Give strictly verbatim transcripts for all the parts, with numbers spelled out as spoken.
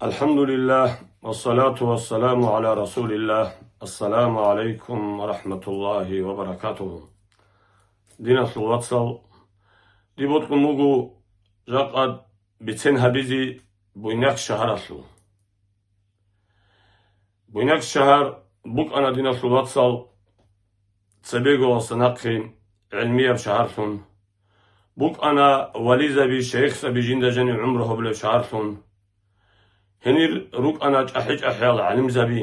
الحمد لله والصلاة والسلام على رسول الله. السلام عليكم ورحمة الله وبركاته. Диналъул вацал, дие бокьун буго жакъа бицен гьабизе Буйнакск шагьаралъул. Буйнакск шагьар букӀана, диналъул вацал, цебегоялдаса нахъе гӀилмияб шагьарлъун. БукӀана вализаби, шайихзаби жинда жаниб гӀумру гьабулеб шагьарлъун. Гьенир рукӀана чӀахӀи-чӀахӀиял гӀалимзаби.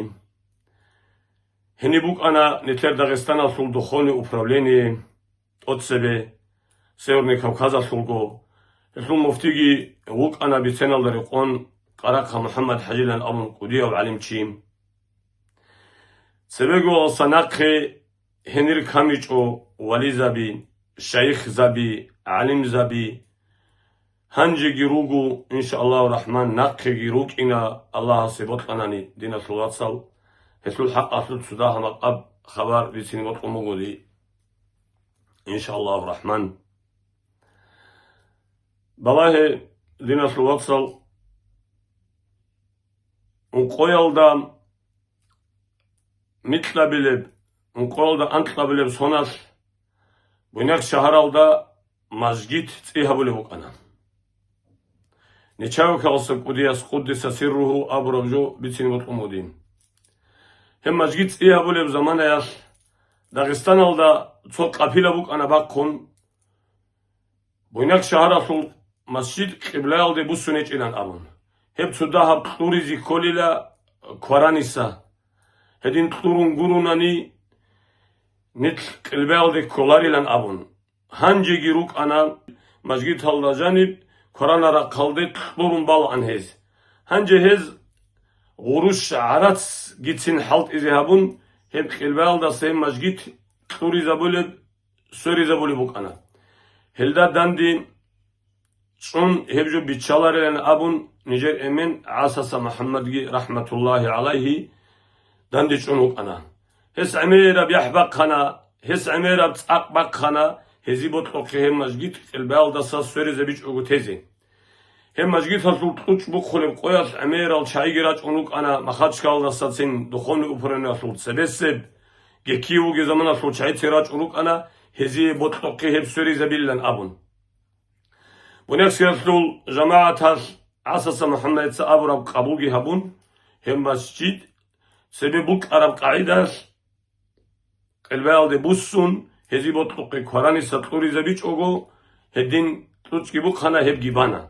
Гьениб букӀана нилъер Дагъистаналъул духовный управление, тӀоцебе, Северный Кавказалъулго. Гьелъул муфтиги вукӀана биценалда рекъон Къарахъа МухӀаммад-хӀажилан абун кӀудияв гӀалимчи. Цебегоялдаса нахъе гьенир камичӀо вализаби, шайихзаби, гӀалимзаби. Гьанжеги руго, иншааллагьу рахӀман, нахъеги рукӀина, Аллагьасе бокьанани, диналъул вацал, гьелъул хӀакъалъулъ цо дагьа-макъаб хабар бицине бокьун буго дие, иншааллагьу рахӀман. Балагье, диналъул вацал, ункъоялда микьабилеб, ункъоялда анкьабилеб соналъ Буйнакск шагьаралда мажгит цӀи гьабулеб букӀана. Нечаевкаласа кӀудияс, къуддиса сирругьу, абураб жо бицине бокьун буго дие. Гьеб мажгит цӀи гьабулеб заманаялъ Дагъистаналда цо къапила букӀана бахъун, Буйнакск шагьаралъул масжид къиблаялде буссун гьечӀилан абун. Гьеб цо дагьаб кьуризе кколила квараниса. Гьедин кьурун гуронани, нилъ къиблаялде кколарилан абун. Гьанжеги рукӀана мажгиталда жаниб кваранаб рахъалде кьурун балаан гьез. Гьанже гьез гъурущ гӀарацгицин хӀалтӀизе гьабун, гьеб къиблаялдаса гьеб мажгит кьуризабулеб, сверизабулеб букӀана. Гьелда данде чӀун гьеб жо биччаларилан абун, нижер эмен ГӀасаса МухӀаммадги, рахӀматуллагьи гӀалайгьи, данде чӀун вукӀана. Гьес гӀемераб яхӀ бахъана, гьес гӀемераб цӀакъ бахъана, гьезие бокьухъе гьеб мажгит къиблаялдаса сверизабичӀого тезе. Гьеб мажгиталъул кьучӀ бухъулеб къоялъ гӀемерал чагӀиги рачӀун рукӀана, Махачкалалдасацин духовный управлениялъул цебесеб, геккие вугеб заманалъул чагӀица рачӀун рукӀана, гьезие бокьухъе гьеб сверизабилилан абун. Буйнакскиялъул жамагӀаталъ ГӀасаса МухӀаммадица абураб къабулги гьабун, гьеб масжид цебе букӀараб къагӀидалъ къилбаялде буссун, гьезие бокьухъе квараниса кьуризабичӀого, гьедин кьучӀги бухъана, гьебги бана.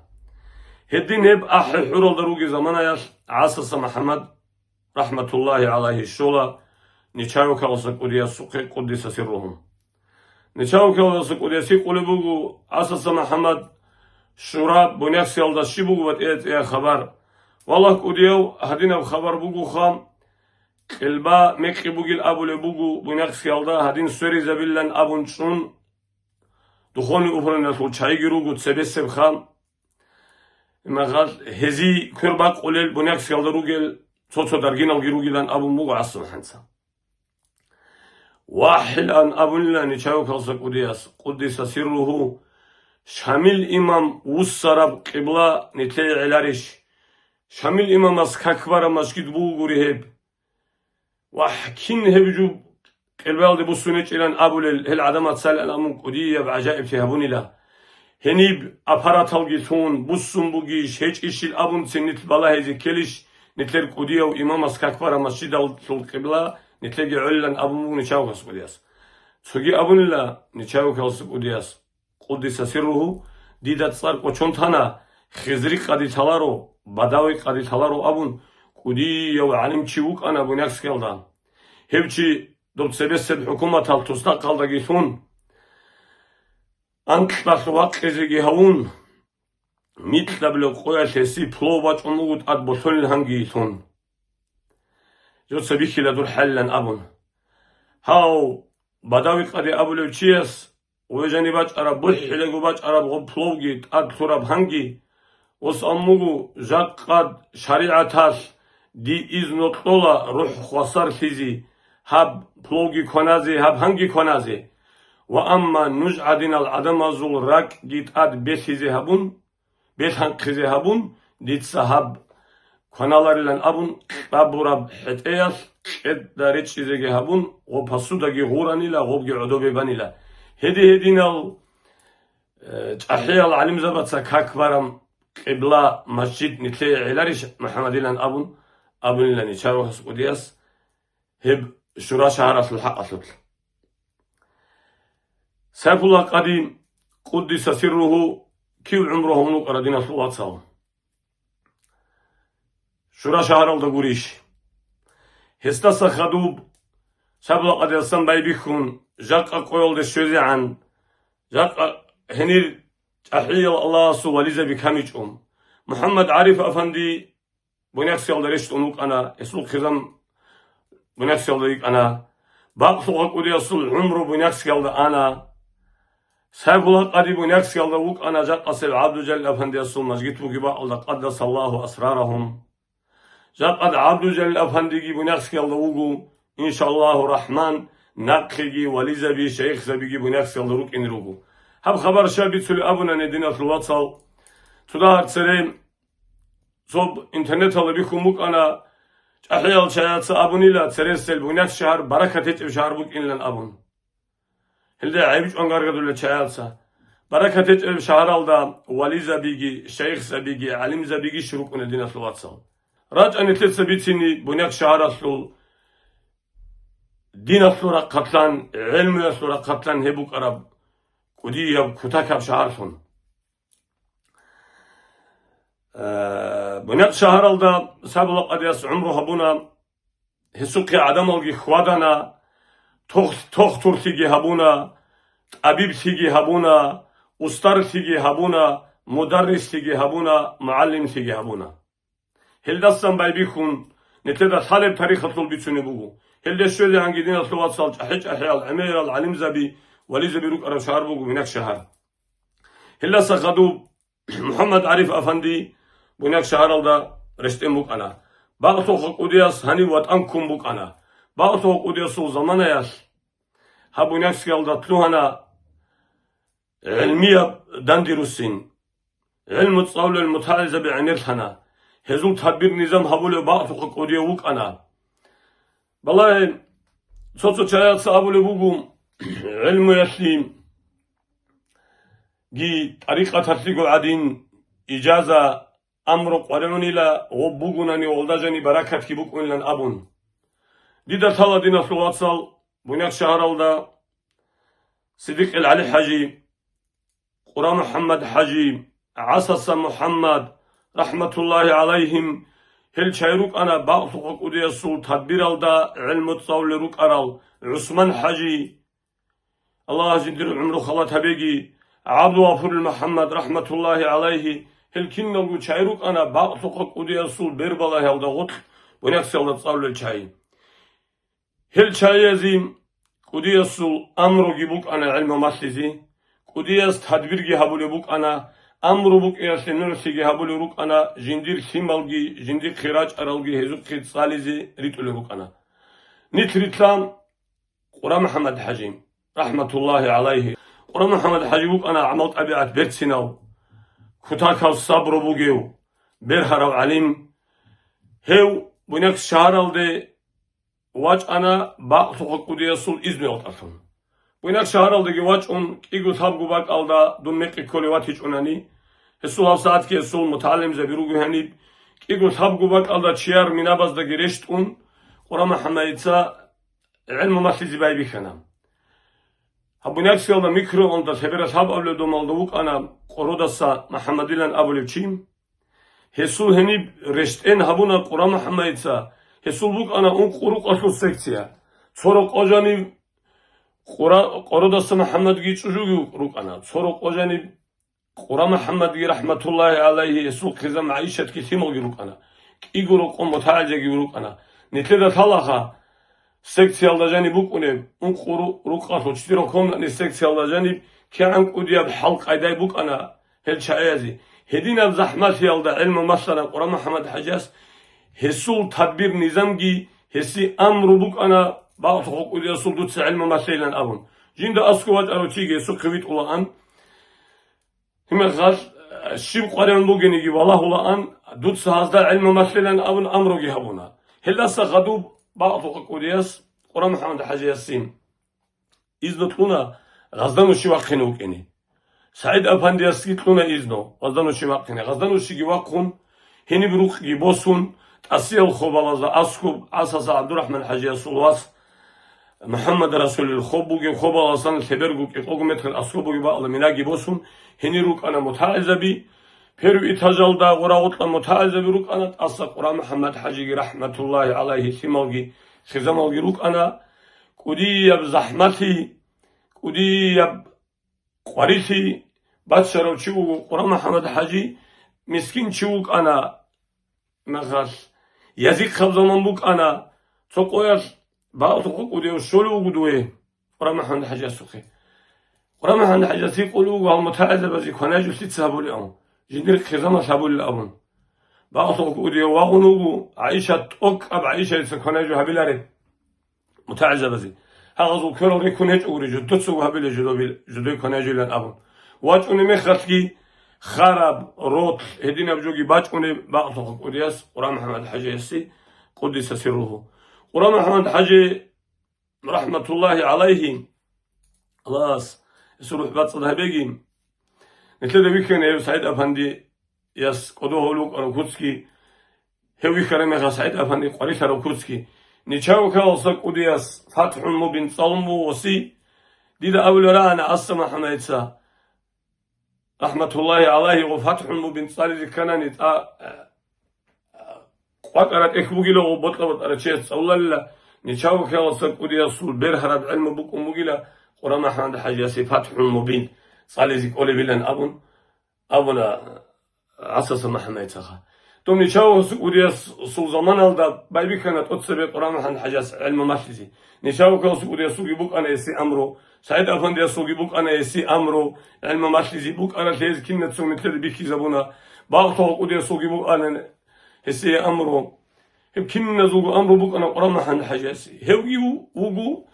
Гьедин гьеб ахӀи-хӀуралда ругел заманаялъ ГӀасаса МухӀаммад, рахӀматуллагьи гӀалайгьи, щола Нечаевкаласа кӀудиясухъе, къуддиса сирругьу. Нечаевкаласа кӀудияс гьикъулеб буго, ГӀасаса МухӀаммад, щураб Буйнакскиялда щиб буго батӀияб-батӀияб хабар? Валлагь, кӀудияв, гьадинаб хабар бугоха, къилба мекъи бугил абулеб буго Буйнакскиялда, гьадин сверизабилан абун чӀун, духовный управлениялъул чагӀиги руго цебесебха. Имагъал гьезие квер бакъулел Буйнакскиялда ругел цо-цо даргиналги ругилан абун буго ГӀасас хӀанца. ВахӀилан абунила Нечаевкаласа кӀудияс, къуддиса сирругьу, Шамил имам вуссараб къибла нилъее гӀеларищ? Шамил имамас как бараб мажгит бугогури гьеб. Вагь, кин гьеб жо къилбаялде буссунечӀилан абулел гьел гӀадамаца лъалаламун кӀудияб гӀажаиблъи гьабунила. Гьениб аппараталги лъун, буссун бугищ, гьечӀищил абунцин нилъ балагьизе ккелищ, нилъер кӀудияв имамас как бараб мажгиталъул къибла нилъеги гӀолилан абун буго Нечаевкаласа кӀудияс. Цоги абунила Нечаевкаласа кӀудияс, къуддиса сирругьу, дида цӀар кӀочон тана, Хизри къади лъаларо, Бадави къади лъаларо абун, кӀудияв гӀалимчи вукӀана Буйнакскиялда. Гьев чи доб цебесеб хӀукуматал тусдахъалдаги лъун, анкьалъ вакъизеги гьавун, микьабилеб къоялъ гьесие плов бачӀун буго тӀад болъонил гьанги лъун. Жо цебе бихьила дур хӀалилан абун. Гьав, Бадави къади абулев чияс, гьев жаниб бачӀараб, бухӀилаго бачӀараб гъоб пловги тӀад лъураб гьанги, ос ам буго, жакъад шаригӀаталъ дие изну кьола рухӀ хвасарлъизе, гьаб пловги кваназе, гьаб гьанги кваназе. Ва амма нуж гӀадинал гӀадамазул ракӀги тӀад белъизе гьабун, белъанхъизе гьабун, дица гьаб кваналарилан абун, кьабураб хӀетӀеялъ кьеда речӀчӀизеги гьабун, гъоб посудаги гъуранила, гъобги гӀодобе банила. Гьеди-гьединал, э, чӀахӀиял гӀалимзабаца как барам къибла масжид нилъее гӀеларищ, МухӀаммадилан абун, абунилани чарухъас кӀудияс гьеб Шура шагьаралъул хӀакъалъулъ. Сайфулла Къади, къуддиса сирругьу, кив гӀумру гьавун вукӀара, диналъул вацал? Шура шагьаралда гурищ? Гьесдаса хадуб, Сайфулла Къадиясдасан байбихьун, жакъа къоялде щвезегӀан, жакъа гьенир чӀахӀиял Аллагьасул вализаби камичӀо. МухӀаммад ГӀариф афанди Буняхсиялда рещтӀун вукӀана, гьесул хъизан Буняхсиялда йикӀана. Бакълъухъа кӀудиясул гӀумру Буняхсиялда ана. Сайфулла Къади Буняхсиялда вукӀана, жакъасеб ГӀабдулжалил афандиясул мажгит бугеб бакӀалда, къаддасаллагьу асрарагьум. Жакъа ГӀабдулжалил афандиги Буняхсиялда вуго, иншаллагьу рахман, нахъеги вализаби, шайихзабиги Буняхсиялда рукӀине руго. Гьаб хабар щай бицулеб абуни, диналъул вацал, цо дагьаб цере цо интернеталда бихьун букӀана, чӀахӀиял чаяца абунила, цересел Буняхс шагьар баракат гьечӀеб шагьар букӀинилан абун. Гьелда гӀайиб чӀван гаргадулел чаяца. Баракат гьечӀеб шагьаралда вализабиги, шайихзабиги, гӀалимзабигищ рукӀуна, диналъул вацал. РачӀа нилъеца бицине Буняхс шагьаралъул диналъул рахъалъан, гӀелмуялъул рахъалъан гьеб букӀараб кӀудияб кутакаб шагьарлъун. Э, Буняхс шагьаралда Сайфулла Къадияс гӀумру гьабуна, гьесухъе гӀадамалги хьвадана, тох-, тохтурлъиги гьабуна, тӀабиблъиги гьабуна, устарлъиги гьабуна, мударрислъиги гьабуна, мугӀалимлъиги гьабуна. Гьелдасан байбихьун, нилъеда лъалеб тарихалъул бицунеб буго. Гьелде щвезегӀанги, диналъул вацал, чӀахӀи-чӀахӀиял гӀемерал гӀалимзаби, вализаби рукӀараб шагьар буго Буняхс шагьар. Гьелдаса хадуб МухӀаммад ГӀариф афанди Буняхс шагьаралда рещтӀен букӀана. Бакълъухъа кӀудияс гьанив ватӀан ккун букӀана. Бакълъухъа кӀудиясул заманаялъ гьаб Буняхсиялда лъугьана гӀилмияб данде руссин. ГӀилму цӀалулел мутагӀилзаби гӀемерлъана. Гьезул тадбир-низам гьабулев бакълъухъа кӀудияв вукӀана. Балагье, цо-цо чаяца абулеб буго, гӀилмуялъеги тӀарикъаталъего гӀадин, ижаза, амру къваригӀунила, гъоб бугунани гъолда жани баракатги букӀунилан абун. Дида лъала, диналъул вацал, Буняхс шагьаралда Сидикъил ГӀали-хӀажи, Къура МухӀаммад-хӀажи, ГӀасаса МухӀаммад, рахӀматуллагьи гӀалайгьим, гьел чай рукӀана бакълъухъа кӀудиясул тадбиралда гӀилму цӀалулел рукӀарал ГӀусман-хӀажи, Аллагьас жиндир гӀумру халат гьабеги, ГӀабдулгъафурил МухӀаммад, рахӀматуллагьи гӀалайгьи, гьел киналго чай рукӀана бакълъухъа кӀудиясул бербалагьиялда гъоркь Буняхсиялда цӀалулел чай. Гьел чаязе кӀудиясул амруги букӀана гӀилму малъизе, кӀудияс тадбирги гьабулеб букӀана, амру букӀиялъе нугӀлъиги гьабулеб рукӀана, жиндир лъималги, жиндихъе рачӀаралги гьезухъе цӀализе ритӀулеб букӀана. Нилъ рилълъа Къура МухӀаммад-хӀажи, рахӀматуллагьи гӀалайгьи. Къура МухӀаммад-хӀажи вукӀана гӀамал-тӀабигӀат берцинав, кутакав сабру бугев, бергьарав гӀалим. Гьев Буняхс шагьаралде вачӀана бакълъухъа кӀудиясул изнуялдалъун. Буняхс шагьаралдаги вачӀун, кӀиго-лъабго бакӀалда дун мекъи кколев ватичӀунани, гьесул гьабсагӀатги гьесул мутагӀалимзаби руго гьаниб, кӀиго-лъабго бакӀалда чияр минабаздаги рещтӀун, Къура МухӀаммадица гӀилму малъизе байбихьана. Гьаб Буняхсиялда микроалда лъебералъаб абулеб домалда вукӀана Къородаса МухӀаммадилан абулев чи. Гьесул гьениб рещтӀен гьабуна Къура МухӀаммадица, гьесул букӀана ункъо рукъалъул секция. Цо рокъо жанив Къура-, Къородаса МухӀаммадги чӀужуги рукӀана, цо рокъо жанив Къура МухӀаммадги, рахӀматуллагьи гӀалайгьи, гьесул хъизан ГӀайшатги лъималги рукӀана. КӀиго рокъо мутагӀилзаги рукӀана. Нилъеда лъалаха, секциялда жаниб букӀунеб, ункъо ру-, рукъалъул четырехкомнатный секциялда жаниб кигӀан кӀудияб хӀал-къайдай букӀана гьел чагӀиязе. Гьединаб захӀмалъиялда гӀилму малъана Къура МухӀаммад-хӀажияс, гьесул тадбир-низамги, гьесие амру букӀана, бакълъухъа кӀудиясул дуца гӀилму малъейилан абун. Жинда аскӀов вачӀарав чиги гьесухъе витӀулаан. Гьимахалъ, щиб къваригӀун бугениги валагьулаан, дуца гьазда гӀелму малъилан абун амруги гьабуна. Гьелдаса гъадуб бакълъухъа кӀудияс Къура МухӀаммад ХӀажиясин изну кьуна Гъазданущи вахъине вукӀине. СагӀид-афандиясги кьуна изну Гъазданущи вахъине. Гъазданущиги вахъун, гьениб рукъги босун, тӀасиял хобалазда аскӀоб ГӀасаса ГӀабдурахӀман ХӀажиясул вас МухӀаммад Расулил хоб бугеб хобаласан лъеберго кӀикъого метр аскӀоб бугеб бакӀалда минаги босун, гьенир рукӀана мутагӀилзаби. Первый этажалда гъура-гъутӀа мутагӀилзаби рукӀана, тӀаса Къура МухӀаммад ХӀажиги рахӀматуллагьи гӀалайгьи лъималги хизамалги рукӀана. КӀудияб захӀмалъи, кӀудияб къварилъи баччарав чи вуго Къура МухӀаммад ХӀажи, мискин чи вукӀана мехалъ, язихъаб заман букӀана, цо къоялъ бакълъухъа кӀудияв щолев вуго дуе Къура МухӀаммад ХӀажиясухъе. Къура МухӀаммад ХӀажияс гьикъулев вуго гьал мутагӀилзабазе кванажулъица гьабулеб абун, жиндир хизамалъ гьабулел абун. Бакълъухъа кӀудияв вагъун вуго, ГӀайша, тӀокӀаб ГӀайшаца кванажу гьабилареб мутагӀилзабазе. Гьагъазул кверал рихьун гьечӀогури, жудоцаго гьабиле жудоби-, жудой кванажилан абун. ВачӀунеб мехалъги хараб, ролъ, гьединаб жоги бачӀунеб бакълъухъа кӀудияс Къура МухӀаммад ХӀажиясе, къуддиса сирругьу. Къура МухӀаммад ХӀажи рахӀматуллагьи гӀалайгьи, Аллагьас гьесул рухӀ бацӀцӀад гьабеги, нилъеда вихьана гьев СагӀид-афандияс кӀодо гьавулев вукӀарав куцги, гьев вихьараб мехалъ СагӀид-афанди къварилъарав куцги. Нечаев ккаласа кӀудияс ФатхӀул Мубин цӀалун буго гъоси. Дида абулеб рагӀана ГӀасса МухӀаммадица, рахӀматуллагьи гӀалайгьи, гъо ФатхӀул Мубин цӀализе кканани, тӀа-, къвакӀара тӀехь бугила, гъо бокьа-бокьара чияс цӀалуларила. Нечаев ккаласа кӀудиясул бергьараб гӀелму букӀун бугила Къура МухӀаммад ХӀажиясе ФатхӀул Мубин цӀализе кӀолебилан абун, абуна ГӀасаса МухӀаммадицаха. Доб Нечаев ккаласа кӀудиясул заманалда байбихьана тӀоцебе Къура МухӀаммад ХӀажияс гӀелму малъизе. Нечаев ккаласа кӀудиясулги букӀана гьесие амру, СагӀид-афандиясулги букӀана гьесие амру, гӀелму малъизе букӀаралъе гьез кинацун нилъеда бихьизабуна. Бакълъухъа кӀудиясулги букӀана гьесие амру. Гьеб киназулго амру букӀана Къура МухӀаммад ХӀажиясе. Гьевги ву-, вуго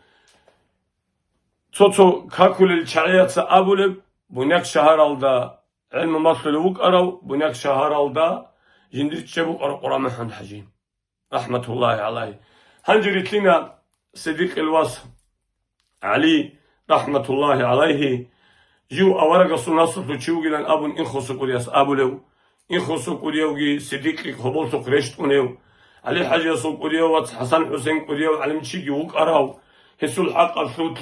цо-цо какулел чагӀияца абулеб, Буняк шагьаралда гӀелму малъулев вукӀарав, Буняк шагьаралда жиндир чӀеб букӀарав Къура МухӀаммад ХӀажи, рахӀматуллагьи гӀалайгьи. Гьанже рилълъина Сиддикъил вас ГӀали, рахӀматуллагьи гӀалайгьи, жив аварагасул наслулъ чи вугилан абун Инхосул кӀудияс абулев, Инхосул кӀудиявги Сиддикъил хоболлъухъ рещтӀунев, ГӀали ХӀажиясул кӀудияв вац ХӀасан-ХӀусен кӀудияв гӀалимчиги вукӀарав, гьесул хӀакъалъулъ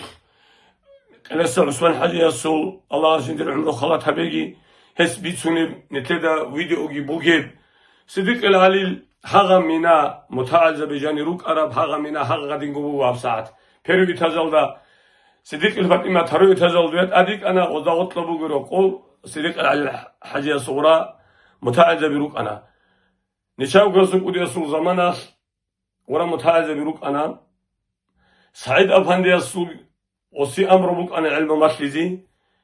Къилеса ГӀусман ХӀажиясул, Аллагьас жиндир гӀумру халат гьабеги, гьес бицунеб, нилъеда видеоги бугеб, Сиддикъил ГӀалил гьагъа мина, мутагӀилзаби жанир рукӀараб гьагъа мина гьагъадинго буго гьабсагӀат. Первый этажалда Сиддикъил ФатӀимат, второй этажалда дуе тӀадикӀана, гъозда гъоркьа бугеб рокъов Сиддикъил ГӀалил ХӀажияс гъура мутагӀилзаби рукӀана. Нечаев ккаласа кӀудиясул заманалъ гъура мутагӀилзаби рукӀана. СагӀид-афандиясул гъоси амру букӀана гӀелму малъизе.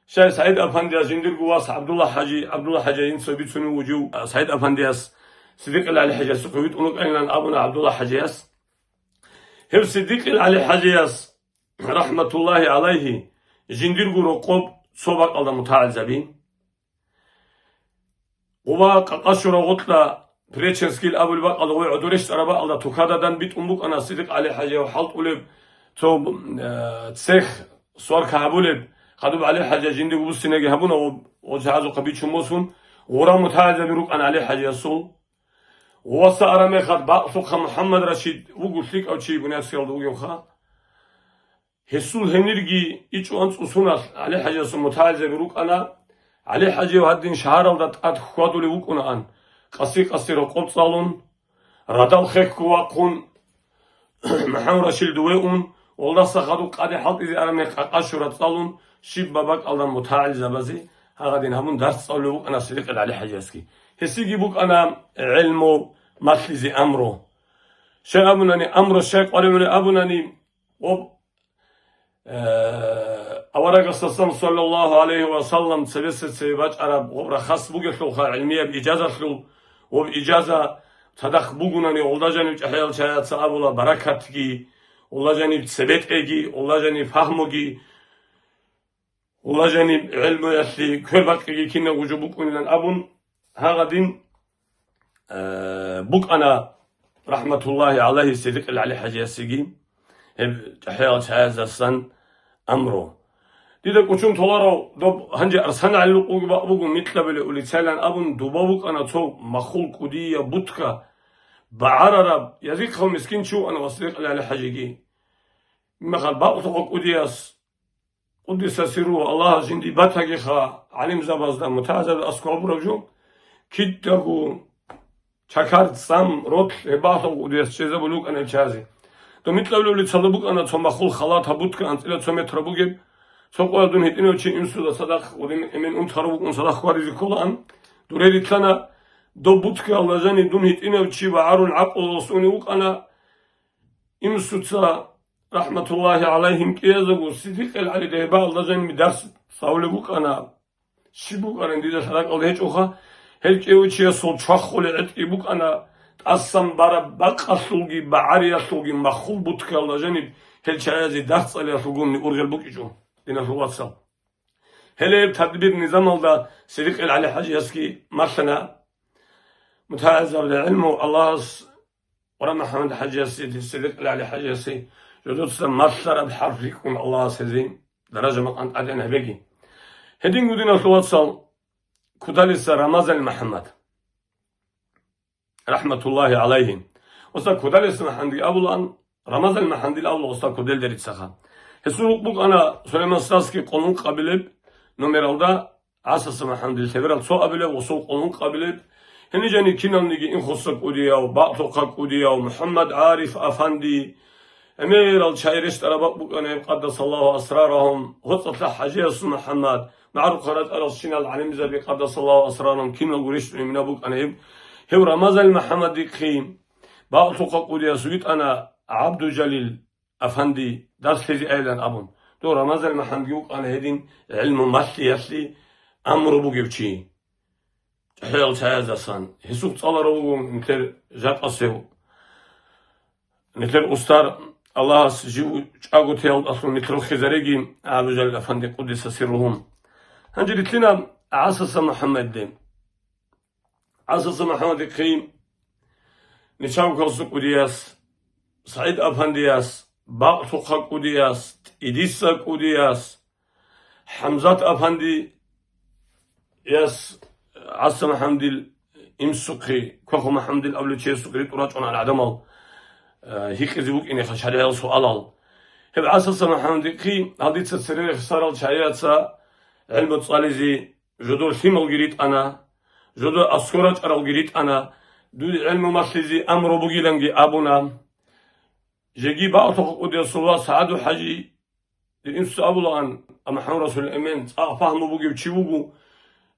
Щай СагӀид-афандияс жиндирго вас ГӀабдулла ХӀажи, ГӀабдулла ХӀажи инсо бицунев вугев, СагӀид-афандияс Сиддикъил ГӀали ХӀажиясухъе витӀун вукӀанилан абуна ГӀабдулла ХӀажияс. Гьев Сиддикъил ГӀали ХӀажияс, рахӀматуллагьи гӀалайгьи, жиндирго рокъоб цо бакӀалда мутагӀилзаби. Гъуба Къакъа шура гъоркьа Преченскил абулеб бакӀалда, гъой гӀодор рещтӀараб бакӀалда тукададан битӀун букӀана Сиддикъ ГӀали ХӀажияв хӀалтӀулеб цо, э, цех, сварка гьабулеб. Хадуб ГӀали ХӀажияс жиндего буссинаги гьабуна, гъо-, гъо жагьазухъа бичун босун, гъура мутагӀилзаби рукӀана ГӀали ХӀажиясул. Гъуваса араб мехалъ бакълъухъа МухӀаммад Рашид вуго лъикӀав чи Буняцкиялда вугевха. Гьесул гьенирги ичӀо анцӀго соналъ ГӀали ХӀажиясул мутагӀилзаби рукӀана. ГӀали ХӀажияв гьадин шагьаралда тӀад хьвадулев вукӀунаан, къаси-къаси рокъоб цӀалун, радал хехго вахъун, МухӀаммад-Рашилда вегун, гъолдаса хадуб къаде хӀалтӀизе араб мех Къакъа шура цӀалун, щибаб бакӀалда мутагӀилзабазе гьагъадин гьабун дарс цӀалулев вукӀана Сиддикъил ГӀали ХӀажиясги. Гьесиги букӀана гӀелму малъизе амру. Щай абунани, амру щай къваригӀуни абунани, гъоб Э, аварагасдасан, саллаллагьу гӀалайгьи ва саллам, цебесеб цебе бачӀараб гъоб рахас бугелъулха гӀилмияб ижазалъул, гъоб ижаза цадахъ бугунани, гъолда жанив чӀахӀиял чагӀаца абула баракатги, гъолда жанив цебетӀеги, гъолда жанив пагьмуги, гъолда жанив гӀелмуялъе квербакъиги кинабго жо букӀунилан абун, гьагъадин э, букӀана, рахматуллагьи гӀалайгьи, Сидикъил ГӀали ХӀажиясеги гьеб чӀахӀиял чагӀаздасан амру. Дида кӀучун толарав доб гьанже АрсанагӀалил рукъуги бакъ буго, Микьабилев улицайилан абун, дуба букӀана цо махул кӀудияб бутка багӀарараб, язихъав мискин чи вукӀана ва Сидикъил ГӀали ХӀажиги. Мехал бакълъухъа кӀудияс, къуддиса сирругьу, Аллагьас жинди батагиха, гӀалимзабазда, мутагӀилзабазда аскӀоб гьабураб жо, кидаго чакар, цӀам, ролъ гьеб бакълъухъа кӀудияс чӀезабулеб букӀана гьел чагӀазе. Доб Микьабилев улицалда букӀана цо махул халат, гьаб бутка анцӀила цо метр бугеб, цо къоялъ дун гьитӀинав чи инсуда цадахъ гъудин эмен унтарав вукӀун цадахъ хьваризе кколаан, дуре рилълъана, доб буткаялда жаниб дун гьитӀинав чи багӀарун гӀакълуялъ унев вукӀана, инсуца, рахматуллагьи гӀалайгьим, кӀиязего, Сидикъил ГӀали дагьбаялда жаниб дарс цӀалулеб букӀана. Щиб букӀарин дида лъаракьалда гьечӀоха, гьел кӀиявчиясул чвахулел гӀетӀги букӀана, тӀасан бараб бакъалъулги багӀариялъулги махул буткаялда жаниб гьел чагӀазе дарс цӀалиялъулгун ургъел букӀичӀо, диналъул вацал. Гьеле гьеб тадбир-низамалда Сидикъил ГӀали ХӀажиясги малъана. МутагӀилзабазда гӀилму Аллагьас Къура МухӀаммад ХӀажиясе, Сидикъил ГӀали ХӀажиясе, жодоца малъараб хӀарп рикӀкӀун Аллагьас гьезие даража-макъам тӀадегӀан гьабеги. Гьединго, диналъул вацал, Кудалиса Рамазан МухӀаммад, рахматуллагьи гӀалайгьи. Уста Кудалиса МухӀаммадги абулаан, Рамазан МухӀаммадил абула уста Куделдерицаха. Гьесул рукъ букӀана Сулайман Стасский къоло ункъабилеб номералда, ГӀасаса МухӀаммадил лъеберал цо абилеб, гъусул къоло ункъабилеб. Гьениб жаниб киналниги Инхоса кӀудияв, Бакълъухъа кӀудияв, МухӀаммад ГӀариф афанди, гӀемерал чагӀи рещтӀараб бакӀ букӀана гьеб, къаддасаллагьу асрарагьум, ГьоцӀалъа ХӀажиясул МухӀаммад, магӀарухъа рачӀарал щинал гӀалимзаби, къаддасаллагьу асрарагьум, киналго рещтӀунеб бакӀ букӀана гьеб. Гьев Рамазан МухӀаммадихъе Бакълъухъа кӀудияс витӀана ГӀабдужалил афанди дарс лъезе айилан абун, дов Рамазан МухӀаммадги вукӀана гьедин гӀилму малъиялъе амру бугев чи. ЧӀахӀиял чагӀаздасан гьесухъ цӀаларав вуго нилъер жакъасев, нилъер устар, Аллагьас жив чӀаго теялдалъун нилъ рохизареги, ГӀабдужалил афанди, къуддиса сирругьу. Гьанже рилълъина ГӀасаса МухӀаммадде. ГӀасаса МухӀаммадихъе Нечавкалса кӀудияс, СагӀид афандияс, Бакълъухъа кӀудияс, ТӀидиса кӀудияс, ХӀамзат афандияс, ГӀаса МухӀаммадил имсухъе, Кваху МухӀаммадил абулев чиясухъе ритӀун рачӀуна гӀадамал, э, гьикъизе букӀинеха шаригӀиял суалал. Гьеб ГӀасаса МухӀаммадихъе гьал дица цере рехсарал чагӀияца гӀилму цӀализе жодор лъималги ритӀана, жодор аскӀор рачӀаралги ритӀана, дуе гӀилму малъизе амру бугиланги абуна. Жеги Бакълъухъа кӀудиясул вас СагӀаду ХӀажи, дир инсуца абулаан, амма МухӀаммад Расул Эмен, цӀакъ пагьму бугев чи вуго,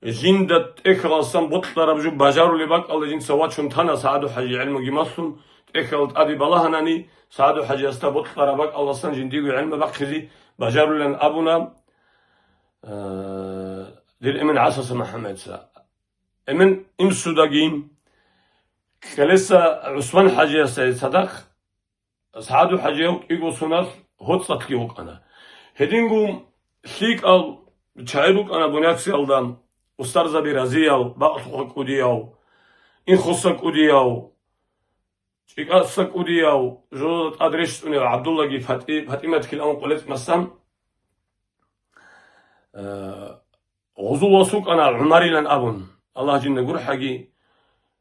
жинда тӀехьаласан бокьараб жо бажарулеб бакӀалда жинца вачун тана СагӀаду ХӀажи, гӀилмуги малъун, тӀехьалда тӀаде балагьанани, СагӀаду ХӀажиясда бокьараб бакӀалдасан жиндиего гӀилму бахъизе бажарулилан абуна. Э, дир эмен ГӀасаса МухӀаммадица. Эмен имсудаги, кьелеса ГӀусман ХӀажиясда цадахъ СагӀаду ХӀажияв кӀиго соналъ ГьоцӀалъги вукӀана. Гьединго лъикӀал чагӀи рукӀана Буняциялда, устарзаби Разияв, Бакълъухъа кӀудияв, Инхоса кӀудияв, ЧӀикӀаса кӀудияв, жодада тӀад рещтӀунев ГӀабдуллаги ПатӀи-, ПатӀимат килавун къулецӀ масан, э, гъузул вас вукӀана ГӀумарилан абун, Аллагь жинда гурхӀаги.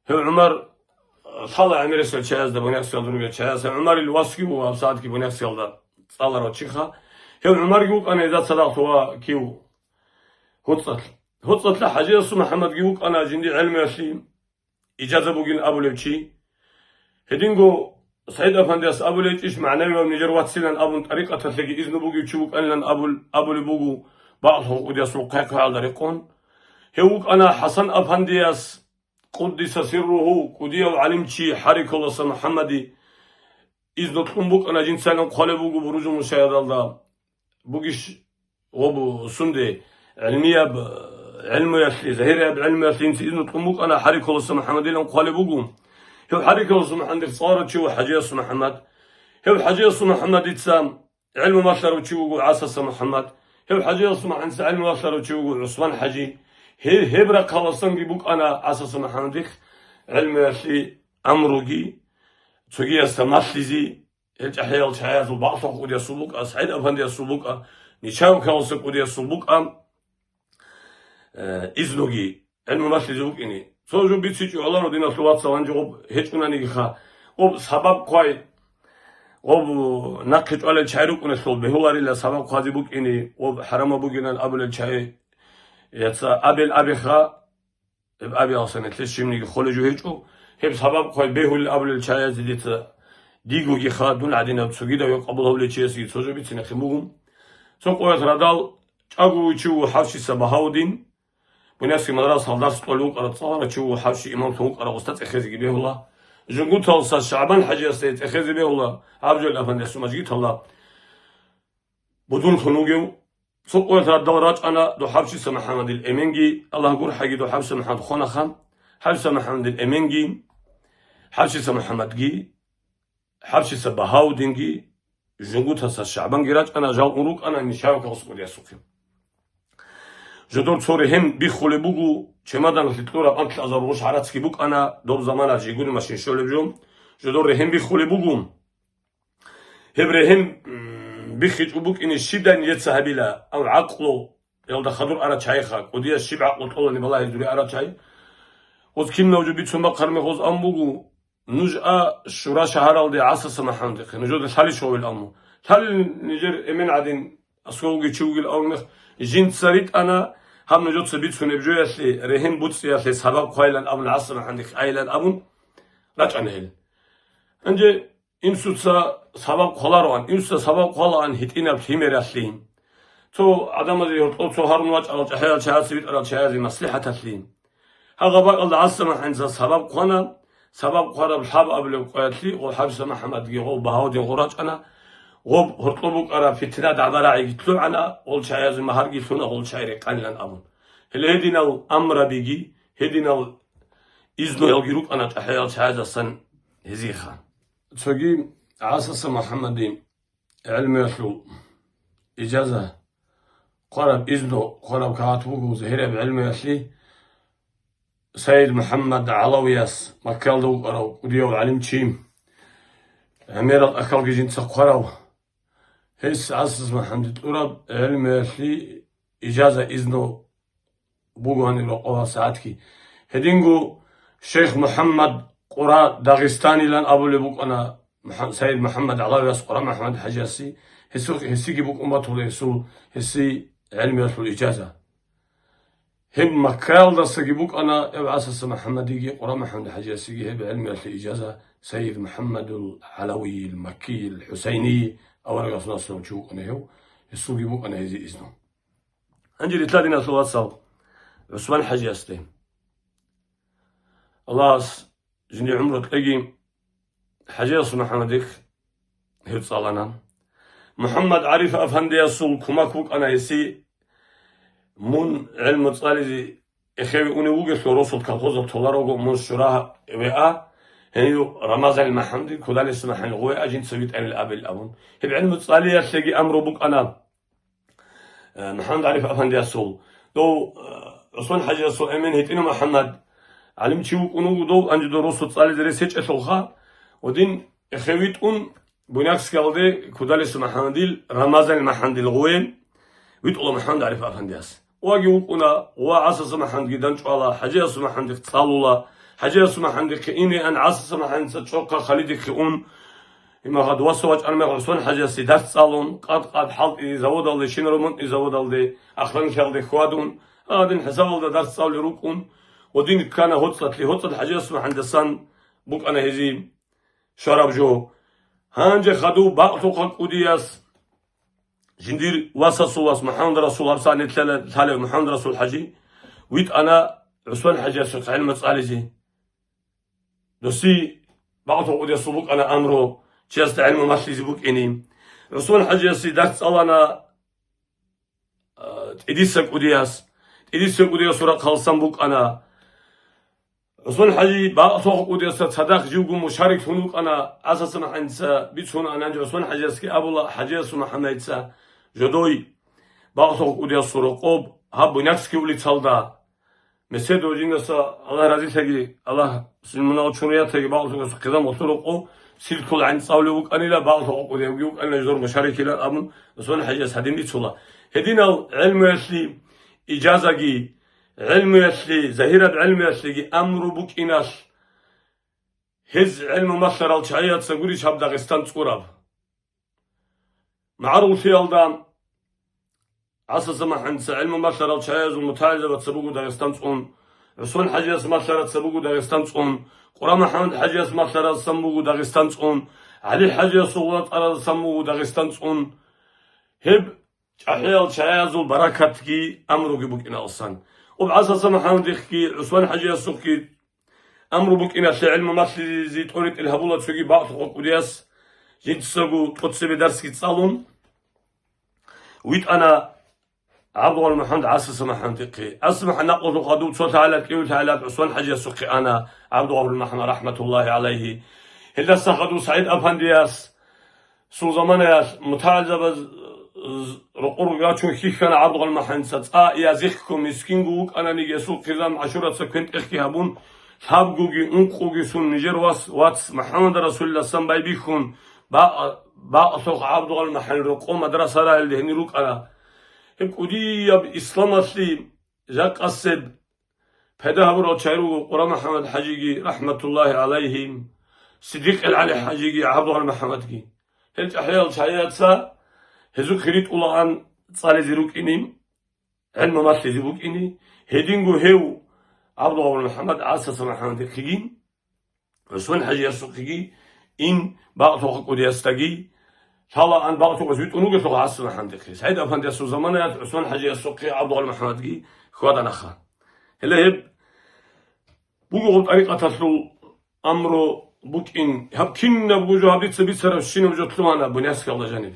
Гьев ГӀумар, э, лъала гӀемерисел чагӀазда, Буняциялда ругел чагӀаз, гьев ГӀумарил васги вуго гьабсагӀатги Буняциялда цӀаларав чиха. Гьев ГӀумарги вукӀана гьезда цадахъ ва кив ГьоцӀалъ. ГьоцӀалъа ХӀажиясул МухӀаммадги вукӀана жинди гӀелмуялъе ижаза бугин абулев чи. Гьединго СагӀид-афандияс абулечӀищ, магӀнавияб нижер вацилан абун, тӀарикъаталъеги изну бугев чи вукӀанилан абул-, абулеб буго, Бакълъухъа кӀудиясул хъвай-хъвагӀалда рекъон. Гьев вукӀана ХӀасан-афандияс, къуддиса сирругьу, кӀудияв гӀалимчи ХӀарикуласа МухӀаммади, изну кьун букӀана, жинцайилан хъвалеб буго Буружул-Мушагьидалда. Бугищ гъоб сунде, гӀилмияб гӀелмуялъе, загьирияб гӀелмуялъе инца изну кьун букӀана, ХӀарикуласа МухӀаммадилан хъвалеб буго. Гьев ХӀарикуласа МухӀаммадихъ цӀаларав чи ва ХӀажиясул МухӀаммад. Гьев ХӀажиясул МухӀаммадица гӀелму малъарав чи вуго ГӀасаса МухӀаммад. Гьев ХӀажиясул МухӀаммадица гӀелму малъарав чи вуго ГӀусман ХӀажи. Гье-, гьеб рахъаласанги букӀана ГӀасаса МухӀаммадихъ гӀелмуялъе амруги, цогиясда малъизе, гьел чӀахӀиял чагӀазул бакълъун кӀудиясул букӀа, СагӀид-афандиясул букӀа, Нечаевкаласа кӀудиясул букӀа, э, изнуги, гӀелму малъизе вукӀине. Цо жо бицичӀо гьаларо, диналъул вацал, гьанже гъоб гьечӀунанигиха, гъоб сабаб хъвай, гъоб нахъе чӀвалел чагӀи рукӀунелъул бегьуларила сабаб хъвазе букӀине, гъоб хӀарамаб бугилан абулел чагӀи, яца абел абиха, гьеб абиялъа нилъер щибниги холев жо гьечӀо. Гьеб сабаб хъвай бегьулел абулел чагӀазе дица дигогиха, дун гӀадинаб цогидав гьев къабул гьавулев чиясеги цо жо бицинехъин буго. Цо къоялъ радал чӀаго чи вуго ХӀабшица Багьаудин, Бунясский мадрасаялда дарс кьолев вукӀарав, цӀаларав чи вуго ХӀабши, имамлъун вукӀарав, гъосда цӀехезе бегьула. Жунгуталаса ШагӀбан-хӀажиясда цӀехезе бегьула, ГӀабдулжалил афандиясул мажгиталда будунлъун вугев. Цо къоялъ радал рачӀана дов ХӀабшица МухӀаммадил эменги, Аллагь гурхӀаги, дов ХӀабшица МухӀаммад хванаха, ХӀабшица МухӀаммадил эменги, ХӀабшица МухӀаммадги, ХӀабшица Багьаудинги, Жунгутаса ШагӀбанги рачӀана, жал ун рукӀана Нечаевкаласа кӀудиясухъе. Жодор цо регьен биххулеб буго, чемоданалъе кьураб анкьазар гъуш гӀарацги букӀана, доб замана жигуни машин щолеб жо. Жодор регьен биххулеб буго. Гьеб регьен, м, биххичӀо букӀине щибдай нижеца гьабила, ав гӀакълу, ялда хадур ара чайха, кӀудияс щиб гӀакълу кьолани балагьизе дуре ара чай. Оц кинав жо бицун бахъар мехоз ан буго, нуж а Шура шагьаралде ГӀасаса МухӀаммадихъе, нужеда лъалищ гъовил аму. Лъалил нижер эмен гӀадин, аскӀовги чи вугил авун мех, жинца ритӀана, гьаб нужеца бицунеб жоялъе, регьен буцӀиялъе сабаб хъвайилан абун, ГӀаса МухӀаммадихъе айилан абун, рачӀана гьел. Гьанже Инсуца сабаб хъвалароан, инсуца сабаб хъвалаан гьитӀинаб лъимералъе. Цо гӀадамазе гьоркьов цо гьарун вачӀарал чӀахӀиял чагӀазе витӀарал чагӀазе маслихӀаталъе. Гьагъа бакӀалда ГӀаса МухӀаммадица сабаб хъвана, сабаб хъвараб лъабабилеб къоялъе гъо ХӀабиса МухӀаммадги гъо Багьаудин гъо рачӀана, гъоб гьоркьоб букӀараб питна дагӀба-рагӀиги лъугӀана, гъол чагӀазе магьарги лъуна, гъол чагӀи рекъанилан абун. Гьеле гьединал амрабиги, гьединал изноялги рукӀана чӀахӀиял чагӀазасан гьезиеха. Цоги ГӀасаса МухӀаммади гӀелмуялъул ижаза хъвараб, изну хъвараб кагъат буго загьираб гӀелмуялъе Сайид МухӀаммад ГӀалавияс, Маккаялда вукӀарав кӀудияв гӀалимчи, гӀемерал тӀахьалги жинца хъварав, гьес ГӀасаса МухӀаммади тӀураб гӀелмуялъе ижаза, изну буго гьаниб рокъовал сагӀатги. Гьединго шейх МухӀаммад Къура Дагъистанилан абулеб букӀана, МухӀам-, Сайид МухӀаммад ГӀалавияс Къура МухӀаммад ХӀажиясе, гьесухъ-, гьесиги букӀун батула гьесул, гьесие гӀелмуялъул ижаза. Гьеб Маккаялдасаги букӀана, гьев ГӀасаса МухӀаммадиги, Къура МухӀаммад ХӀажиясеги гьеб гӀелмуялъе ижаза Сайид МухӀаммадул ГӀалавийил Маккийил ХӀусайнийи аварагасул наслуялъул чи вукӀана гьев, гьесулги букӀана гьезие изну. Гьанже рилълъа, диналъул вацал, ГӀусман ХӀажиясде. Аллагьас жиндир гӀумру кьеги, ХӀажияс МухӀаммадихъ гьев цӀалана. МухӀаммад ГӀариф афандиясул кумек букӀана гьесие, мун гӀелму цӀализе эхеве унев вугелъул, росулъ колхозалъ толарого мун Шура веа, гьенив Рамазан МухӀаммади, Кудалиса МухӀаммади гъове а жинца витӀарил абел абун. Гьеб гӀелму цӀалиялъеги амру букӀана. Э, МухӀаммад ГӀариф афандиясул, дов, э, ГӀусман ХӀажиясул эмен гьитӀина МухӀаммад гӀалимчи вукӀун вуго, дов гьанже дов росу цӀализе рес гьечӀелъулха, ва дин эхевитӀун Буйнакскиялде Кудалиса МухӀаммадил, Рамазан МухӀаммадил гъове витӀула МухӀаммад ГӀариф афандияс. Ваги вукӀуна, ва ГӀасаса МухӀаммадги данчӀвала, ХӀажиясул МухӀаммадихъ цӀалула, ХӀажиясул МухӀаммадихъе инеан ГӀасаса МухӀаммадица чӀохъа Халидихъе ун, Имагьад васав вачӀармегъ ГӀусман ХӀажиясе дарс цӀалун, къад-къад ХӀалтӀизе заводалде, шин ремонтный заводалде, Ахланкиялде хьвадун, гьадин хӀисабалда дарс цӀалулел рукӀун, ва дин ккана ГьоцӀалъе, ГьоцӀалъ ХӀажияс МухӀаммадасан букӀана гьезие шараб жо. Гьанже хадув бакълъухъа кӀудияс, жиндир васасул вас МухӀаммад Расул, гьабсагӀат нилъеда лъалев МухӀаммад Расул ХӀажи, витӀана ГӀусман ХӀажиясухъ гӀелму цӀализе. Досие бакълъухъа кӀудиясул букӀана амру, чиясда гӀелму малъизе букӀине. ГӀусман ХӀажиясе дарс цӀалана, а, тӀидиса кӀудияс. ТӀидиса кӀудиясул рахъалсан букӀана. ГӀусман ХӀажи бакълъухъа кӀудиясда цадахъ живго мушариклъун вукӀана, ГӀасаса МухӀаммадица бицунаан, гьанже ГӀусман ХӀажиясги абула, ХӀажиясул МухӀаммадица жодой бакълъухъа кӀудиясул рокъоб гьаб Буйнакский улицалда Меседов жиндаса, Аллагь разилъаги, Аллагь син мунагьал чуриятаги, бакълъугас хъизан гъолъул рокъо силкул гӀин цӀалулев вукӀанила, бакълъу къокъудевги вукӀанила, жор мушарикилан абун, ГӀусман ХӀажияс гьадин бицула. Гьединал гӀелмуялъе ижазаги, гӀелмуялъе, загьираб гӀелмуялъеги амру букӀиналъ, гьез гӀелму малъарал чагӀияца гурищ гьаб Дагъистан цӀураб. МагӀаруллъиялда ГӀасаса МахӀанца гӀелму малъарал чагӀиязул мутагӀилзабаца буго Дагъистан цӀун, ГӀусман ХӀажияс малъараца буго Дагъистан цӀун, Къура МахӀамад ХӀажияс малъаразасан буго Дагъистан цӀун, ГӀали ХӀажиясул ватӀаразасан буго Дагъистан цӀун. Гьеб чӀахӀиял чагӀиязул баракатги амруги букӀиналсан. Об ГӀасаса МахӀамадихъги ГӀусман ХӀажиясухъги амру букӀиналъе гӀелму малъизе тӀоритӀил гьабула цоги бакълъухъа кӀудияс, жинцаго тӀоцебе дарсги цӀалун, витӀана ГӀабдулмухӀамад ГӀасаса МахӀамадихъе. ГӀасаса МахӀамад накъулъухъа дуб цо лъагӀалат, кӀиго лъагӀалат ГӀусман ХӀажиясухъе ана ГӀабдулмухӀамад рахӀматуллагьи гӀалайгьи. Гьелдаса хадуб СагӀид Афандияс сул заманаялъ мутагӀилзабаз рокъор рачун хьихьана ГӀабдулмухӀамадица, цӀа язихъго мискинго вукӀананиги, гьесул хъизан гӀашураца квен-тӀехги гьабун, лъабгоги ункъоги сун нижер вас, вац МухӀаммад Расулиласан байбихьун, ба-, бакълъухъ ГӀабдулмухӀамадил рокъо мадраса рагӀилде гьенир рукӀана. Гьеб кӀудияб исламалъе жакъасеб пайда гьабурал чагӀи руго Къура МухӀамад ХӀажиги, рахӀматуллагьи гӀалайгьим, Сиддикъил ГӀали ХӀажиги, ГӀабдулмухӀамадги. Гьел чӀахӀиял чагӀияца гьезухъе ритӀулаан цӀализе рукӀине, гӀелму малъизе букӀине, гьединго гьев ГӀабдулмухӀамад ГӀасаса МахӀамадихъеги, ГӀусман ХӀажиясухъеги ин, бакълъухъа кӀудиясдаги лъалаан, бакълъухъас витӀун вугелъул ГӀасаса МахӀамадихъе. СагӀид Афандиясул заманаялъ ГӀусман ХӀажиясухъе ГӀабдулмухӀамадги хьваданаха. Гьеле гьеб буго гъоб тӀарикъаталъул амру букӀин, гьаб кинабго жо гьаб дица бицарабщинаб жо лъугьана Буняскиялда жаниб.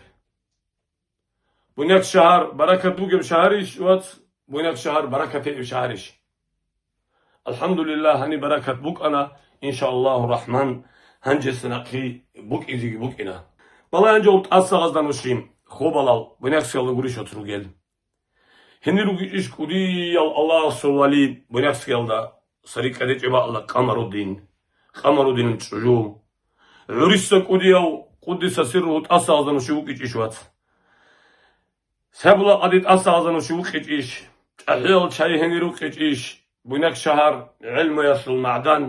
Буняк шагьар баракат бугеб шагьарищ, вац? Буняк шагьар баракат гьеб шагьарищ? АлхӀамдулиллагь, гьаниб баракат букӀана, иншааллагьу рахӀман, гьанжеса нахъе букӀинзеги букӀина. Балагьанчи гъоб тӀасагъазда нуши хобалал Буняскиялда гурищ вац ругел. Гьенир ругищ кӀудиял Аллагьасул вали Буняскиялда, сари кӀадечӀеб бакӀалда Къамарудин, Къамарудинил чӀужу. ГӀуриса кӀудияв, къуддиса сирругьу, тӀасагъазда нуши вукӀичӀищ вац? Сабула къади тӀасагъазда нуши вукӀичӀищ? ЧӀахӀиял чагӀи гьенир рукӀичӀищ? Буняк шагьар гӀелмуялъул магӀдан,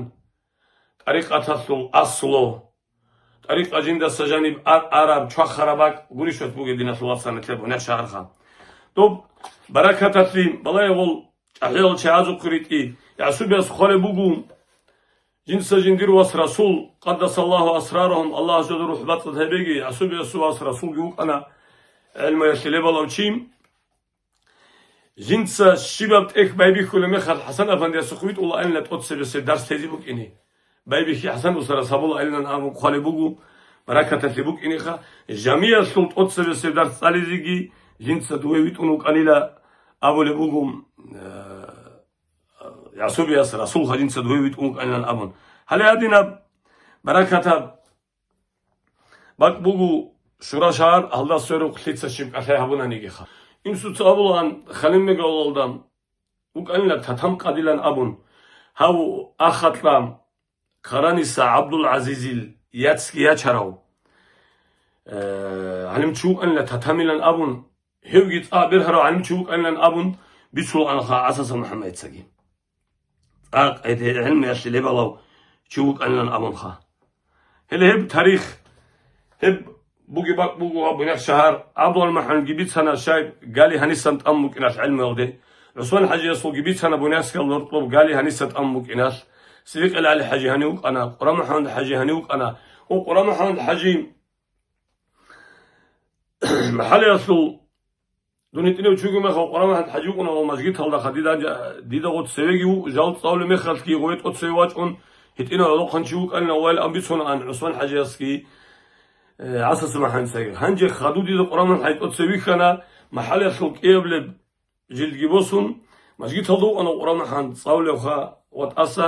тӀарикъаталъул аслу, тӀарикъа жиндаса жаниб ар-, араб, чвахараб бакӀ гурищ вац бугеб, диналъул вацал, нилъер Буняк шагьарха. Доб баракаталъе балагье гъол чӀахӀиял чагӀазухъе ритӀи. ГӀасубияс хъвалеб буго, жинца жиндир вас Расул, къаддасаллагьу асрарагьум, Аллагьас жодор рухӀ бацӀцӀад гьабеги, ГӀасубиясул вас Расулги вукӀана гӀелмуялъе лебалав чи. Жинца щибаб тӀехь байбихьулеб мехалъ ХӀасан-афандиясухъ витӀулаанила тӀоцебесеб дарс тезе букӀине. Байбихьи ХӀасан устарас гьабулаанилан абун хъвалеб буго, баракаталъе букӀинеха. Жамиялъул тӀоцебесеб дарс цӀализеги жинца дуе витӀун вукӀанила абулеб буго, э, ГӀасубияс Расулха жинца дуе витӀун вукӀанилан абун. Гьале гьадинаб баракатаб бакӀ буго Шура шагьар, гьалда сверухъ лъица щиб кӀалъай гьабунанигиха. Инсуца абулаан Халимбегалалда вукӀанила татан къадилан абун, гьав ахатла Караниса ГӀабдул-ГӀазизил яцги ячарав, э, гӀалимчи вукӀанила татамилан абун, гьевги цӀа бергьарав гӀалимчи вукӀанилан абун бицулаанха ГӀасаса МухӀаммадицаги. ЦӀакъ гьедин гӀелмуялъе лебалав чи вукӀанилан абунха. Гьеле гьеб тарих, гьеб бугеб бакӀ буго гьаб Буняк шагьар. ГӀабдулмухӀаммадги бицана щай гали гьанисан тӀам букӀиналъ гӀелмуялде. ГӀусман ХӀажиясулги бицана Буняскиял нортлъуб гали гьаниса тӀам букӀиналъ. Сиддикъил ГӀали ХӀажи гьанив вукӀана, Къура МухӀаммад ХӀажи гьанив вукӀана. О, Къура МухӀаммад ХӀажи, МахӀалиялъул дун гьитӀинав чи вугев мехалъ, Къура МухӀаммад ХӀажи вукӀуна ва мажгиталда хадида, дида гъоц цевеги ву-, жал цӀалулеб мехалъги гъове тӀоцеве вачӀун, гьитӀинав гӀолохъанчи вукӀанилан вайилан бицунаан ГӀусман ХӀажиясги, э, ГӀасаса МухӀаммадицаги. Гьанже хадуб дида Къура МухӀаммад ХӀажи тӀоцеве вихьана, МахӀалиялъул кӀиабилеб жилдги босун, мажгиталда вукӀана Къура МухӀаммад цӀалулевха ва тӀаса,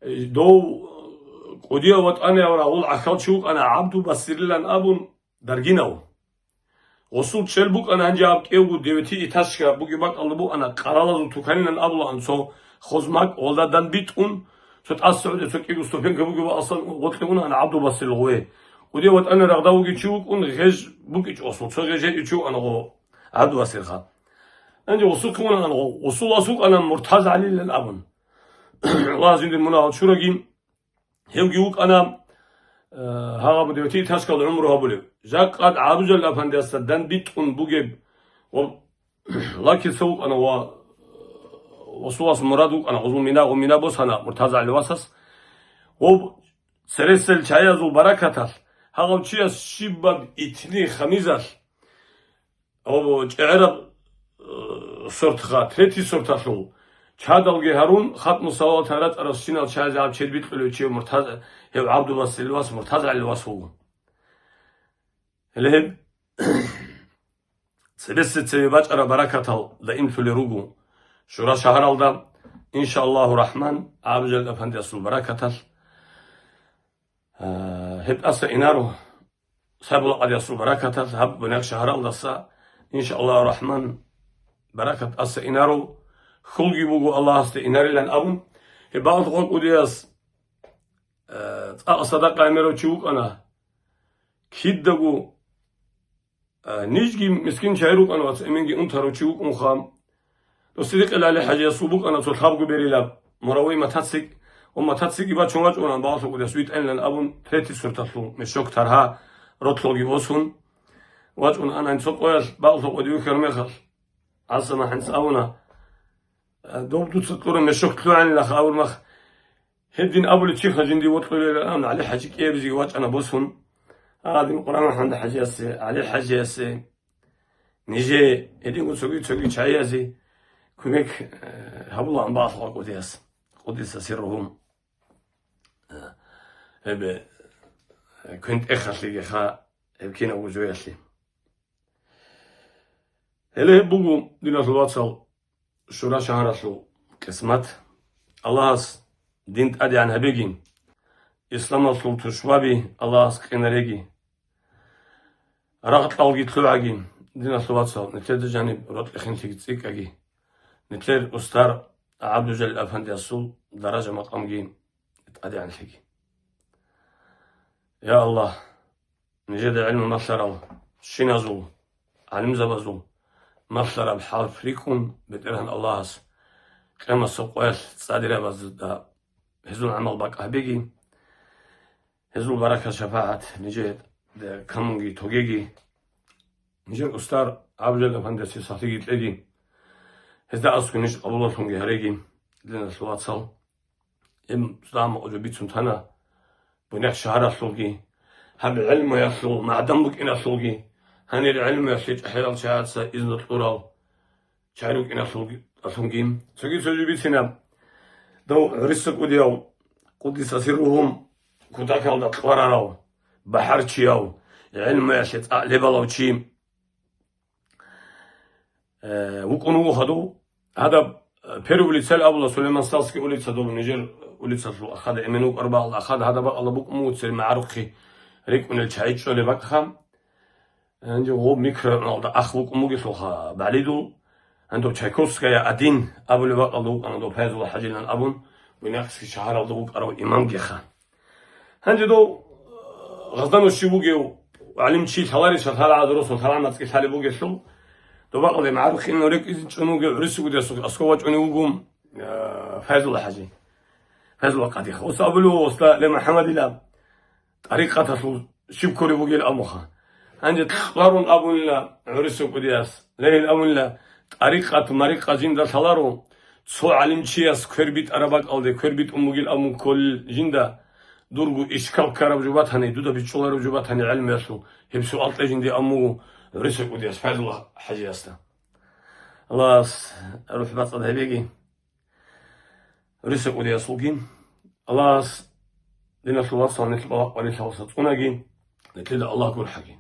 э, дов, э, кӀудияв ватӀанаяб рагъул гӀахьалчи вукӀана ГӀабдул-Басирилан абун, даргинав. Гъосул чӀел букӀана, гьанже гьаб кӀиявго девятиэтажка бугеб бакӀалда букӀана, къаралазул туканилан абулаан цо хозмакӀ, гъолда дандбитӀун, цо тӀаса гӀодов цо кӀиго ступенька бугеб асал гъоркье унаан ГӀабдулбасирил гъове. КӀудияв ватӀана рагъда вугев чи вукӀун, гъеж букӀичӀосул, цо гъеж гьечӀев чи вукӀана гъо ГӀабдулбасирха. Гьанже гъосухъе унаан гъо, гъосул вас вукӀана МуртазагӀалилан абун. Аллагьас жиндир мунагьал чураги. Гьевги вукӀана, э, гьагъаб девятиэтажкал гӀумру гьабулев. Жакъа ГӀабдулжалил афандиясда дандбитӀун бугеб ва лакица вукӀана ва, ва сулас мурад вукӀана, гъузул мина, гъу мина босана МуртазагӀали васас. Гъуб цересел чаязул баракаталъ, гьагъав чияс щибаб итни хамизалъ, Гьоб чӀегӀераб, э, сортха, третий сорталъул чадалги гьарун, хатму салават гьаратӀарас щинал чагӀазегӀаб чед бикьулев чи МуртазгӀ-, гьев ГӀабдулбасирил вас МуртазагӀалил вас вуго. Гьеле гьеб цебесеб цеве бачӀараб баракатал даимлъулел руго Шура шагьаралда, иншааллагьу рахӀман, ГӀабдулжалил афандиясул баракаталъ. Э, гьеб тӀаса инаро, Сайбулла къадиясул баракаталъ, гьаб Буйнакск шагьаралдаса, иншааллагьу рахӀман, баракат тӀаса инаро, хьулги буго Аллагьасде инарилан абун, гьеб балъ къо кӀудияс, э, цӀакъ садакъа гӀемерав чи вукӀана, кидаго А, нижги мискин чагӀи рукӀана, вац, эменги унтарав чи вукӀунха. Дос Сидикъил ГӀали-хӀажиясул букӀана цо лъабго берилаб муравей мотоцикл, ва мотоциклги бачун вачӀуна, балъукъудияс витӀанилан абун, третий сорталъул мешок таргьа ротлъолги босун вачӀун ана. Цо къоялъ балъукъуди вихьар мехалъ, ГӀасан ахӀенц абуна, а, доб дуца кьураб мешок лъугӀанилаха абур мах, Гьедин абулев чиха жинди вокьулелан ГӀали-хӀажи кӀиабизеги вачӀана босун. Гьадин Къурбан-МухӀамад-хӀажиясе, ГӀали-хӀажиясе, нижее, гьединго цоги-цоги чагӀиязе кумек, э, гьабулаан балъ къо кӀудияс, къудиса сирругьум. Э, гьебе, э, квен тӀехалъигеха гьеб кинабго жоялъе. Гьеле гьеб буго, диналъул вацал, Шура шагьаралъул къисмат. Аллагьас дин тӀадегӀан гьабеги, исламалъул тушбаби Аллагьас къинареги, рагъ-кьалги лъугӀаги, диналъул вацал, нилъеда жаниб рокьи-хинлъиги цӀикӀкӀаги, нилъер устар ГӀабдулжалил афандиясул даража-макъамги тӀадегӀанлъиги. Я Аллагь, нижеда гӀилму малъарал щиназул, гӀалимзабазул малъараб хӀарп рикӀкӀун, БетӀергьан Аллагьас къиямасеб къоялъ цӀадирабазда гьезул гӀамал бакӀ гьабеги, гьезул баракат-шапагӀат нижеда камунги тогеги, нижер устар ГӀабдулжалил афандиясе сахлъиги кьеги, гьезда аскӀове ниж къабулалъунги гьареги, диналъул вацал. Гьеб цӀакъ гьанже бицун тана Буйнакск шагьаралъулги, гьаб гӀелмуялъул магӀдан букӀиналъулги, гьанир гӀелмуялъе чӀахӀиял чагӀаца изну кьурал чагӀи рукӀиналъулги, алъунги. Цоги цо жо бицина, дов ГӀуриса кӀудияв, къуддиса сирругьу, кутакалда кьварарав, бахӀарчияв, гӀелмуялъе цӀакъ лебалав чи, Э, вукӀун вуго гьадув. Гьадаб, э, Первый улицаялъ абула, Сулейман-Стальский улица доб нижер улицалъул ахада эмен вукӀар бакӀалда ахада гьадаб бакӀалда букӀун вуго цермагӀарухъе рикӀкӀунел чагӀи чӀолеб бакӀха. Гьанже гъоб микрорайоналда ах вукӀун вугелъулха балидул, гьанже доб Чайковская один абулеб бакӀалда вукӀана доб Файзулла ХӀажилан абун, Буйнакский шагьаралда вукӀарав имамгиха. Гьанже дов, э, гъазда нуш чи вугев, гӀалимчи лъаларищ, лъала гӀадурусул лъала мацӀги лъалеб бугелъул, доб бакъалде магӀарухъе рекӀизе чӀун вугев ГӀуриса кӀудиясухъе аскӀов вачӀунев вуго, э, Файзулла ХӀажи. Файзулла къадиха. Ус абулев, устар Ле МухӀаммадила тӀарикъаталъул щиб кколеб бугел абунха. Гьанже кьварун абунила ГӀуриса кӀудияс. Легьил абунила, тӀарикъат-марикъат жинда лъаларо, цо гӀалимчияс квер битӀараб бакӀалде квер битӀун бугел абун кколел жинда, дурго ишкал ккараб жо батани, дуда бичӀчӀулареб жо батани гӀелмуялъул, гьеб суал кье жинде абун буго ГӀуриса кӀудияс Файзулла ХӀажиясда. Аллагьас рухӀ бацӀцӀад гьабеги. ГӀуриса кӀудиясулги. Аллагьас диналъул вацал нилъ балагь-баркъалдаса цӀунаги, нилъеда Аллагь гурхӀаги.